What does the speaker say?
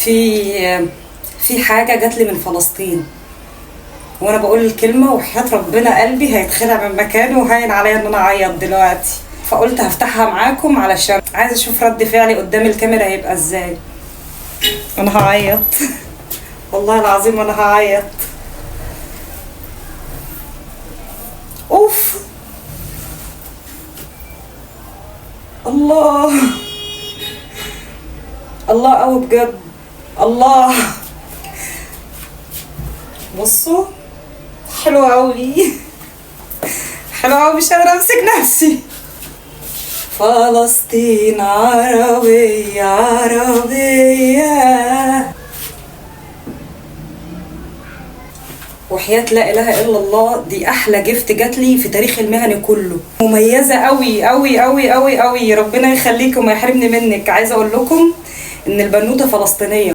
في حاجة جات لي من فلسطين، وانا بقول الكلمة وحياة ربنا قلبي هيتخلع من مكانه وهين عليا ان انا اعيط دلوقتي. فقلت هفتحها معاكم علشان عايزة اشوف رد فعلي قدام الكاميرا هيبقى ازاي. انا هعيط والله العظيم انا هعيط. اوف، الله الله قوي بجد، الله. بصوا حلوة قوي، حلوة قوي، مش قادرة امسك نفسي. فلسطين عربية عربية، وحياة لا اله الا الله دي احلى جفت جات لي في تاريخ المهني كله. مميزة قوي قوي قوي قوي قوي، ربنا يخليك وما يحرمني منك. عايزة اقول لكم ان البنوتة فلسطينية.